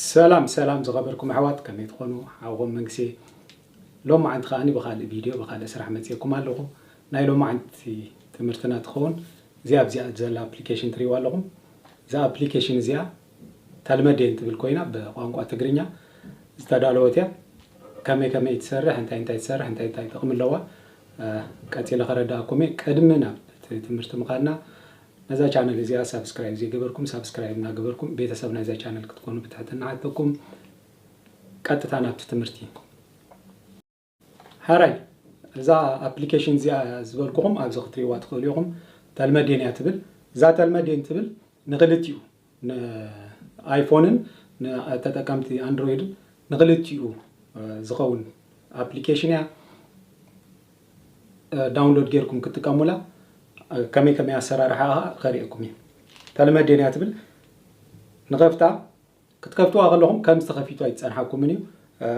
ሰላም ሰላም ዝኸበርኩም ኣሕዋት፣ ከመይ ትኾኑ? ሓውኹም መንግስቴ። ሎማዓንቲ ከኣ ብኻልእ ቪድዮ፣ ብኻልእ ስራሕ መጺኤኩም ኣለኹ። ናይ ሎማዓንቲ ትምህርትና ትኸውን እዚኣ፣ ኣብዚኣ ዘላ ኣፕሊኬሽን ትርእይዋ ኣለኹም። እዛ ኣፕሊኬሽን እዚኣ ተልመዴን ትብል ኮይና፣ ብቋንቋ ትግርኛ ዝተዳለወት እያ። ከመይ ከመይ ትሰርሕ፣ እንታይ እንታይ ትሰርሕ፣ እንታይ እንታይ ጥቕሚ ኣለዋ፣ እ፣ ቀጺለ ከረዳእኩም እየ። ቅድሚ ናብ እቲ ትምህርቲ ምኻድና፣ ነዛ ቻነል እዚኣ ሳብስክራይብ ዘይገበርኩም ሳብስክራይብ እናገበርኩም ቤተሰብ ናይዛ ቻነል ክትኮኑ ብትሕትና ሓተኩም። ቀጥታ ናብቲ ትምህርቲ። ሓራይ፣ እዛ ኣፕሊኬሽን እዚኣ ዝበልኩኹም ኣብዚ ክትርእይዋ ትኽእሉ ኢኹም። ተልመዴን እያ ትብል። እዛ ተልመዴን ትብል ንኽልቲኡ፣ ንኣይፎንን ንተጠቀምቲ ኣንድሮይድን ንኽልቲኡ፣ እ፣ ዝኸውን ኣፕሊኬሽን እያ። እ፣ ዳውንሎድ ጌርኩም ክትጥቀሙላ፣ እ፣ ከመይ ከመይ ኣሰራርሓ ከርእየኩም እየ። ተልመዴን እያ ትብል። ንኸፍታ፣ ክትከፍትዋ ከለኹም ከምዚ ተኸፊቱ ኣይጸንሓኩምን እዩ። እ፣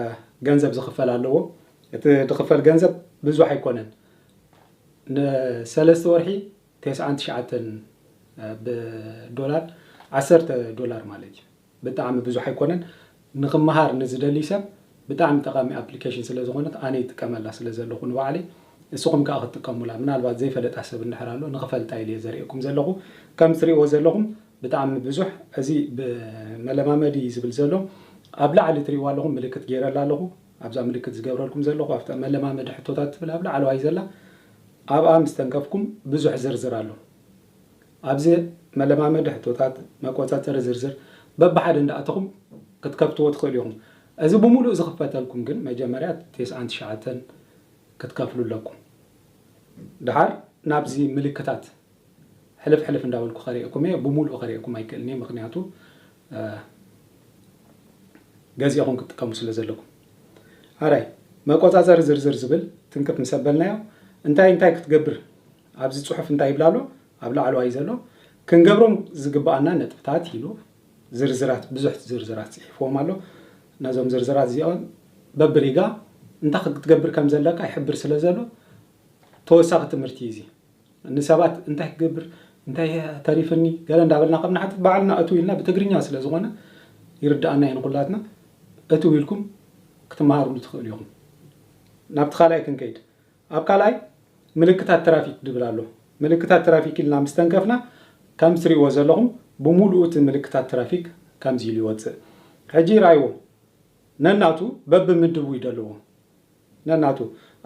ገንዘብ ዝኽፈል ኣለዎ። እቲ ዝኽፈል ገንዘብ ብዙሕ ኣይኮነን። ንሰለስተ ወርሒ ተስዓን ትሽዓተን፣ እ፣ ብዶላር፣ ዓሰርተ ዶላር ማለት እዩ። ብጣዕሚ ብዙሕ ኣይኮነን። ንኽመሃር ንዝደሊ ሰብ ብጣዕሚ ጠቓሚ ኣፕሊኬሽን ስለ ዝኾነት፣ ኣነ ይጥቀመላ ስለ ዘለኹ ንባዕለይ፣ ንስኹም ከኣ ክትጥቀሙላ። ምናልባት ዘይፈለጣ ሰብ እንድሕር ኣሎ፣ ንኽፈልጣ ኢለ እየ ዘርእየኩም ዘለኹ። ከም ትርእይዎ ዘለኹም ብጣዕሚ ብዙሕ፣ እዚ ብመለማመዲ ዝብል ዘሎ ኣብ ላዕሊ ትርእይዋ ኣለኹም፣ ምልክት ገይረላ ኣለኹ። ኣብዛ ምልክት ዝገብረልኩም ዘለኹ፣ ኣብታ መለማመዲ ሕቶታት ትብል ኣብ ላዕለዋይ ዘላ፣ ኣብኣ ምስ ተንከፍኩም ብዙሕ ዝርዝር ኣሎ። ኣብዚ መለማመዲ ሕቶታት፣ መቆጻጸሪ ዝርዝር በብሓደ እንዳኣተኹም ክትከፍትዎ ትኽእሉ ኢኹም። እዚ ብምሉእ ዝኽፈተልኩም ግን መጀመርያ ተስዓን ትሽዓተን ክትከፍሉ ኣለኩም። ደሓር ናብዚ ምልክታት ሕልፍ ሕልፍ እንዳበልኩ ከርእየኩም እየ፣ ብምሉእ ከርእየኩም ኣይክእልን እየ፣ ምኽንያቱ፣ እ፣ ገዚእኹም ክትጥቀሙ ስለ ዘለኩም። ኣራይ፣ መቆጻጸሪ ዝርዝር ዝብል ትንክፍ ምስ ኣበልናዮ፣ እንታይ እንታይ ክትገብር፣ ኣብዚ ጽሑፍ እንታይ ይብል ኣሎ? ኣብ ላዕለዋይ ዘሎ፣ ክንገብሮም ዝግብኣና ነጥብታት ኢሉ ዝርዝራት፣ ብዙሕ ዝርዝራት ጽሒፍዎም ኣሎ። ነዞም ዝርዝራት እዚኦም በብሪጋ እንታይ ክትገብር ከም ዘለካ ይሕብር ስለ ዘሎ፣ ተወሳኺ ትምህርቲ እዩ እዚ። ንሰባት እንታይ ክገብር፣ እንታይ ተሪፍኒ፣ ገለ እንዳበልና ከም ንሓትት፣ ባዕልና እትው ኢልና ብትግርኛ ስለ ዝኾነ ይርድኣና እዩ ንኹላትና። እትው ኢልኩም ክትመሃሩሉ ትኽእሉ ኢኹም። ናብቲ ካልኣይ ክንከይድ። ኣብ ካልኣይ ምልክታት ትራፊክ ድብል ኣሎ። ምልክታት ትራፊክ ኢልና ምስ ተንከፍና፣ ከም ትርእይዎ ዘለኹም፣ ብምሉኡ እቲ ምልክታት ትራፊክ ከምዚ ኢሉ ይወጽእ። ሕጂ ይርኣይዎ። ነናቱ በብምድቡ እዩ ዘለዎ። ነናቱ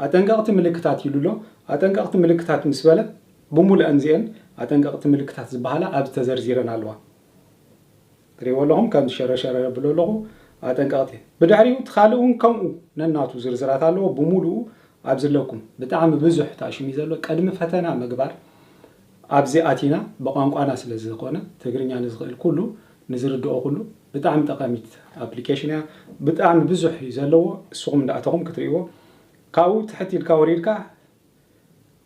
ኣጠንቀቕቲ ምልክታት ኢሉ ኣሎ። ኣጠንቀቕቲ ምልክታት ምስ በለ፣ ብምሉአን እዚአን ኣጠንቀቕቲ ምልክታት ዝበሃላ ኣብዚ ተዘርዚረን ኣለዋ። ትርእይዎ ኣለኹም፣ ከም ዝሸረሸረ የብሎ ኣለኹ። ኣጠንቀቕቲ። ብድሕሪኡ እቲ ካልእ እውን ከምኡ ነናቱ ዝርዝራት ኣለዎ። ብምሉኡ ኣብዚ ኣለኩም። ብጣዕሚ ብዙሕ ተኣሽሙ እዩ ዘሎ። ቅድሚ ፈተና ምግባር ኣብዚ ኣቲና ብቋንቋና ስለ ዝኾነ፣ ትግርኛ ንዝኽእል ኩሉ፣ ንዝርድኦ ኩሉ፣ ብጣዕሚ ጠቓሚት ኣፕሊኬሽን እያ። ብጣዕሚ ብዙሕ እዩ ዘለዎ። ንስኹም እንዳኣተኹም ክትርእይዎ። ካብኡ ትሕት ኢልካ ወሪድካ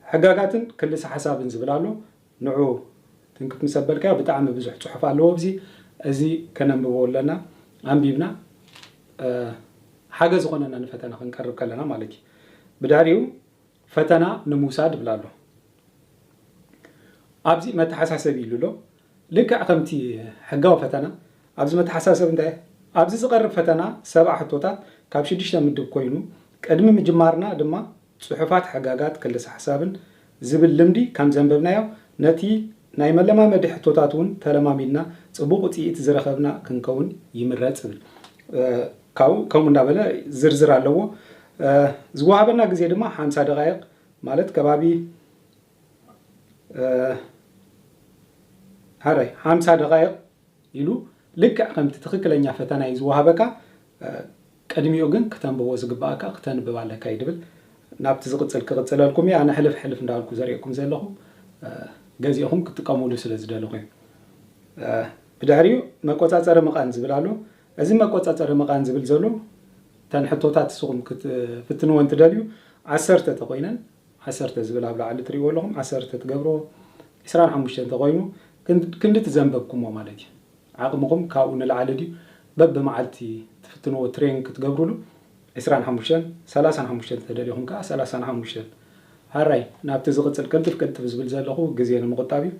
ሕጋጋትን ክልሰ ሓሳብን ዝብል ኣሎ። ንዑ ትንክፍ ምስ ኣበልካዮ ብጣዕሚ ብዙሕ ጽሑፍ ኣለዎ። ኣብዚ፣ እዚ ከነንብቦ ኣለና። ኣንቢብና፣ እ፣ ሓገዝ ዝኾነና ንፈተና ክንቀርብ ከለና ማለት እዩ። ብድሕሪኡ ፈተና ንምውሳድ ይብል ኣሎ። ኣብዚ መተሓሳሰቢ ኢሉ ኣሎ። ልክዕ ከምቲ ሕጋዊ ፈተና፣ ኣብዚ መተሓሳሰቢ እንታይ? ኣብዚ ዝቐርብ ፈተና ሰብዓ ሕቶታት ካብ ሽዱሽተ ምድብ ኮይኑ፣ ቅድሚ ምጅማርና ድማ ጽሑፋት ሕጋጋት ክልሰ ሓሳብን ዝብል ልምዲ ከም ዘንበብናዮ፣ ነቲ ናይ መለማመዲ ሕቶታት እውን ተለማሚድና ጽቡቕ ውጽኢት ዝረኸብና ክንከውን ይምረጽ ይብል። እ፣ ካብኡ ከምኡ እንዳበለ ዝርዝር ኣለዎ። እ፣ ዝወሃበና ግዜ ድማ ሓምሳ ደቓይቕ፣ ማለት ከባቢ፣ እ፣ ሓራይ ሓምሳ ደቓይቕ ኢሉ ልክዕ ከምቲ ትኽክለኛ ፈተና እዩ ዝወሃበካ። እ፣ ቅድሚኡ ግን ክተንብቦ ዝግባኣካ ክተንብብ ኣለካ እዩ ድብል። ናብቲ ዝቕጽል ክቕጽለልኩም እየ። ኣነ ሕልፍ ሕልፍ እንዳበልኩ ዘርእየኩም ዘለኹ፣ እ፣ ገዚእኹም ክትጥቀሙሉ ስለ ዝደለኹ እዩ። እ፣ ብድሕሪኡ መቆጻጸሪ መቓን ዝብል ኣሎ። እዚ መቆጻጸሪ መቓን ዝብል ዘሎ፣ እተን ሕቶታት ንስኹም ክትፍትንወን ትደልዩ፣ ዓሰርተ ተኾይነን፣ ዓሰርተ ዝብል ኣብ ላዕሊ ትርእይዎ ኣለኹም፣ ዓሰርተ ትገብርዎ፣ ዒስራን ሓሙሽተን ተኾይኑ፣ ክን-፣ ክንዲ እቲ ዘንበብኩሞ ማለት እዩ። ዓቕምኹም ካብኡ ንላዕሊ ድዩ? በብመዓልቲ ትፍትንዎ ትሬን ክትገብሩሉ፣ ዒስራን ሓሙሽተን፣ ሰላሳን ሓሙሽተን ተደሊኹም ከኣ ሰላሳን ሓሙሽተን። ሓራይ፣ ናብቲ ዝቕጽል ቅልጥፍ ቅልጥፍ ዝብል ዘለኹ ግዜ ንምቑጣብ እዩ።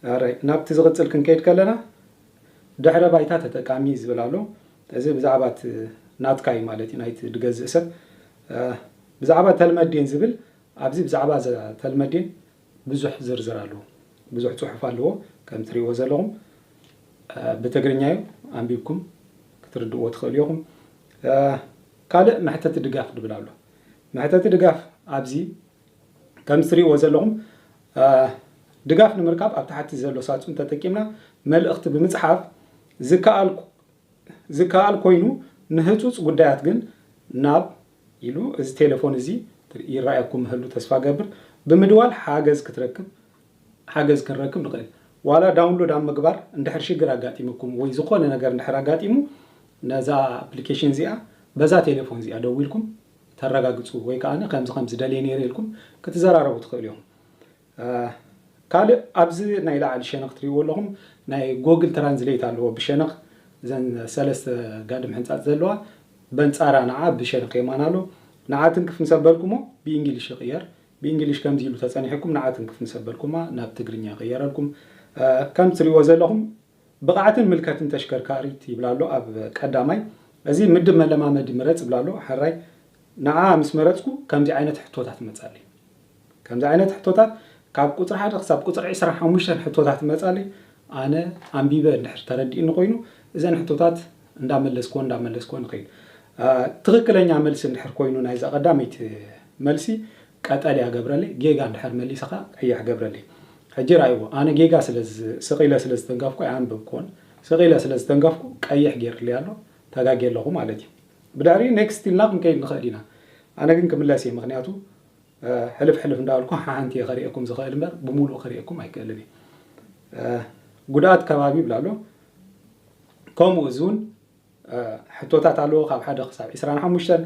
ሓራይ፣ ናብቲ ዝቕጽል ክንከይድ ከለና፣ ድሕረ ባይታ ተጠቃሚ ዝብል ኣሎ። እዚ ብዛዕባ እቲ ናትካ እዩ ማለት እዩ፣ ናይቲ ዝገዝእ ሰብ። ብዛዕባ ተልመዴን ዝብል፣ ኣብዚ ብዛዕባ ተልመዴን ብዙሕ ዝርዝር ኣለዎ፣ ብዙሕ ፅሑፍ ኣለዎ። ከም ትሪእዎ ዘለኹም ብትግርኛ እዩ፣ ኣንቢብኩም ክትርድእዎ ትኽእሉ ኢኹም። ካልእ መሕተቲ ድጋፍ ድብል ኣሎ። መሕተቲ ድጋፍ ኣብዚ ከም ትሪእዎ ዘለኹም ድጋፍ ንምርካብ ኣብ ታሕቲ ዘሎ ሳጹን ተጠቂምና መልእኽቲ ብምጽሓፍ ዝከኣል ኮይኑ ንህጹጽ ጉዳያት ግን ናብ ኢሉ እዚ ቴሌፎን እዚ ይረኣየኩም ምህሉ ተስፋ ገብር ብምድዋል ሓገዝ ክትረክብ ሓገዝ ክንረክብ ንኽእል። ዋላ ዳውንሎድ ኣብ ምግባር እንድሕር ሽግር ኣጋጢምኩም ወይ ዝኾነ ነገር እንድሕር ኣጋጢሙ ነዛ ኣፕሊኬሽን እዚኣ በዛ ቴሌፎን እዚኣ ደዊልኩም ተረጋግፁ ወይ ከዓ ከምዚ ከምዚ ደልየ ነይረ ኢልኩም ክትዘራረቡ ትኽእሉ ኢኹም። ካልእ ኣብዚ ናይ ላዕሊ ሸነኽ ትሪእዎ ኣለኹም ናይ ጎግል ትራንስሌት ኣለዎ ብሸነኽ እዘን ሰለስተ ጋድም ሕንፃፅ ዘለዋ በንፃራ ንዓ ብሸነኽ የማን ኣሎ። ንዓ ትንክፍ ምስ ኣበልኩሞ ብእንግሊሽ ይቕየር። ብእንግሊሽ ከምዚ ኢሉ ተፀኒሕኩም ንዓ ትንክፍ ምስ ኣበልኩማ ናብ ትግርኛ ይቕየረልኩም። ከም ትሪእዎ ዘለኹም ብቕዓትን ምልከትን ተሽከርካሪት ይብላ ኣሎ ኣብ ቀዳማይ። እዚ ምድብ መለማመዲ ምረፅ ይብላ ኣሎ ሕራይ። ንዓ ምስ መረፅኩ ከምዚ ዓይነት ሕቶታት ይመፃለይ። ከምዚ ዓይነት ሕቶታት ካብ ቁፅሪ ሓደ ክሳብ ቁፅሪ ዕስራን ሓሙሽተን ሕቶታት ይመፃለይ። ኣነ ኣንቢበ እንድሕር ተረዲእኒ ኮይኑ እዘን ሕቶታት እንዳመለስክዎ እንዳመለስክዎ ንኸይድ። ትኽክለኛ መልሲ እንድሕር ኮይኑ ናይዛ ቀዳመይቲ መልሲ ቀጠልያ ገብረለይ፣ ጌጋ እንድሕር መሊሰ ከዓ ቀይሕ ገብረለይ። ሕጂ ራእይዎ፣ ኣነ ጌጋ ስለ ስቕ ኢለ ስለ ዝተንከፍኩ ኣይኣንበብክዎን፣ ስቕ ኢለ ስለ ዝተንከፍኩ ቀይሕ ገይርለይ ኣሎ፣ ተጋጌ ኣለኹ ማለት እዩ። ብድሕሪ ኔክስት ኢልና ክንከይድ ንኽእል ኢና። ኣነ ግን ክምለስ እየ፣ ምኽንያቱ ሕልፍ ሕልፍ እንዳበልኩ ሓንቲ እየ ከርእየኩም ዝኽእል እምበር ብምሉእ ከርእየኩም ኣይክእልን እየ። ጉድኣት ከባቢ ይብላ ኣሎ። ከምኡ እዚ እውን ሕቶታት ኣለዎ ካብ ሓደ ክሳብ ዕስራን ሓሙሽተን።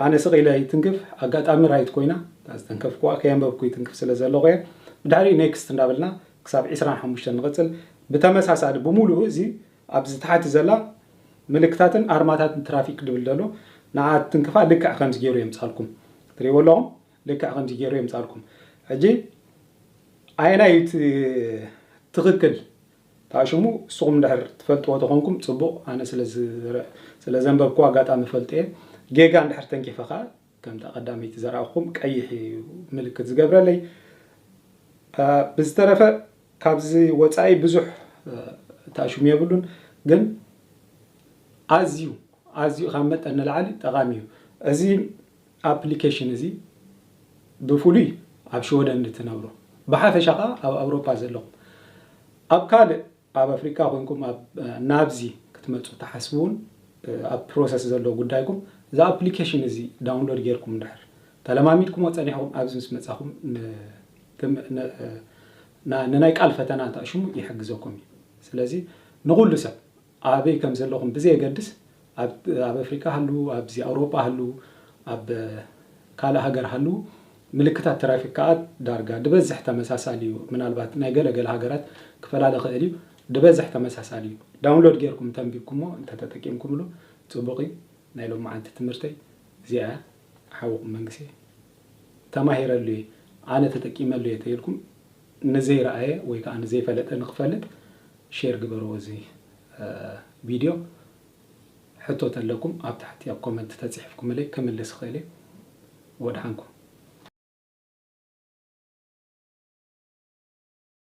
ኣነ ስቕ ኢለ ይትንክፍ፣ ኣጋጣሚ ራይት ኮይና እታ ዝተንከፍኩዋ ከየንበብኩ ይትንክፍ ስለ ዘለኹ እየ። ብድሕሪ ኔክስት እንዳበልና ክሳብ ዕስራን ሓሙሽተን ንቕፅል። ብተመሳሳሊ ብምሉኡ እዚ ኣብዚ ታሕቲ ዘላ ምልክታትን ኣርማታትን ትራፊክ ድብል ዘሎ ንዓ ትንክፋ ልክዕ ከምዚ ገይሩ የምፃልኩም ትሪእዎ ኣለኹም። ልክዕ ከምዚ ገይሩ የምፃልኩም። ሕጂ ኣየናይ እዩ እቲ ትኽክል ታሽሙ ንስኹም እንድሕር ትፈልጥዎ ተኾንኩም ፅቡቕ፣ ኣነ ስለ ዘንበብኩ ኣጋጣሚ ፈልጥ እየ። ጌጋ እንድሕር ተንኪፈ ከዓ ከምቲ ቀዳመይቲ ዘረኣኹም ቀይሕ እዩ ምልክት ዝገብረለይ። ብዝተረፈ ካብዚ ወፃኢ ብዙሕ ታሽሙ የብሉን፣ ግን ኣዝዩ ኣዝዩ ካብ መጠን ንላዕሊ ጠቓሚ እዩ። እዚ ኣፕሊኬሽን እዚ ብፍሉይ ኣብ ሽወደን ንትነብሩ ብሓፈሻ ከዓ ኣብ ኣውሮፓ ዘለኹም ኣብ ካልእ ኣብ ኣፍሪካ ኮይንኩም ናብዚ ክትመፁ ተሓስቡ እውን ኣብ ፕሮሰስ ዘሎ ጉዳይኩም እዚ ኣፕሊኬሽን እዚ ዳውንሎድ ጌርኩም እንድሕር ተለማሚድኩሞ ፀኒሕኩም ኣብዚ ምስ መፃኹም ንናይ ቃል ፈተና እንተኣሽሙ ይሕግዘኩም እዩ። ስለዚ ንኩሉ ሰብ ኣበይ ከም ዘለኹም ብዘየገድስ ኣብ ኣፍሪካ ሃሉ ኣብዚ ኣውሮጳ ሃሉ ኣብ ካልእ ሃገር ሃሉ ምልክታት ትራፊክ ከዓ ዳርጋ ድበዝሕ ተመሳሳሊ እዩ። ምናልባት ናይ ገለገለ ሃገራት ክፈላለ ክእል እዩ። ድበዝሕ ተመሳሳሊ እዩ። ዳውንሎድ ጌርኩም እንተንቢብኩሞ እንተተጠቂምኩምሉ ፅቡቕ እዩ። ናይ ሎማዓንቲ ትምህርተይ እዚኣ ሓውኩም መንግስቴ ተማሂረሉ እየ ኣነ ተጠቂመሉ እየ ተይልኩም ንዘይረኣየ ወይ ከዓ ንዘይፈለጠ ንክፈልጥ ሼር ግበርዎ እዚ ቪድዮ። ሕቶ ተለኩም ኣብ ታሕቲ ኣብ ኮመንት ተፂሕፍኩምለይ ክምልስ እኽእል እየ። ወድሓንኩም።